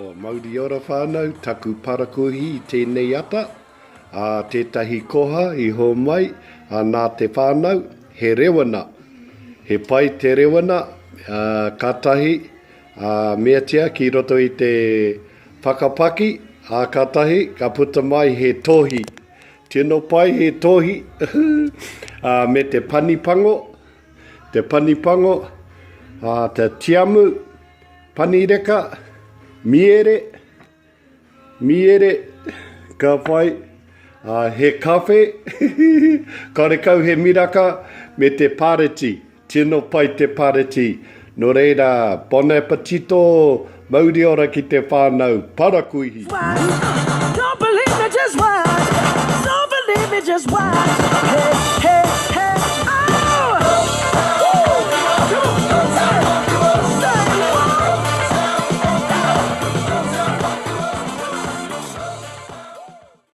Oh, mauri ora whānau, taku parakuihi i tēnei ata, ā, tētahi koha i hōmai, ā, nā te whānau, he rewana. He pai te rewana, ā, kātahi, ā, meatia ki roto i te whakapaki, ā, kātahi, ka puta mai he tōhi. Tino pai he tōhi, ā, me te pani pango, te pani pango, ā, te tiamu, pani reka, miere, miere, ka whai, ā, he kawhe, karekau he miraka, me te pāreti. Tino pai te pareti. No reira, bon appetito, mauri ora ki te whanau, parakuihi! Don't believe me, just watch. Don't believe me, just watch. Hey, hey.